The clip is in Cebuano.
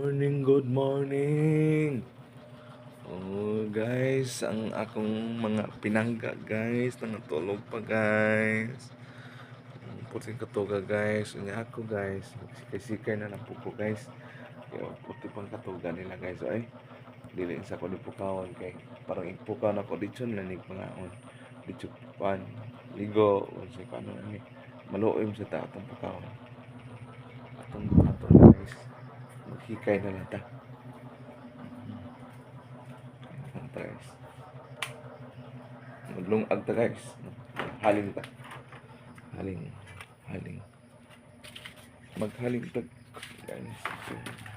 Morning, good morning. Oh, guys, ang akong mga pinangga, guys, nangatulog pa, guys. Puting katuga, guys. Unya ako, guys. Sikay-sikay na lang po ko, guys. Kaya puti pang katuga nila, guys. Ay, dili sa ko ni pukawon kay parang ipukaw na ko dito na ni pangaon. Dito pan ligo unsay paano ni maluoy sa ta atong pukawon. Atong atong, guys. Maghikay na lang ta. Ta, guys. Maglungag ta, guys. Haling ta. Haling. Haling. Maghaling ta, guys.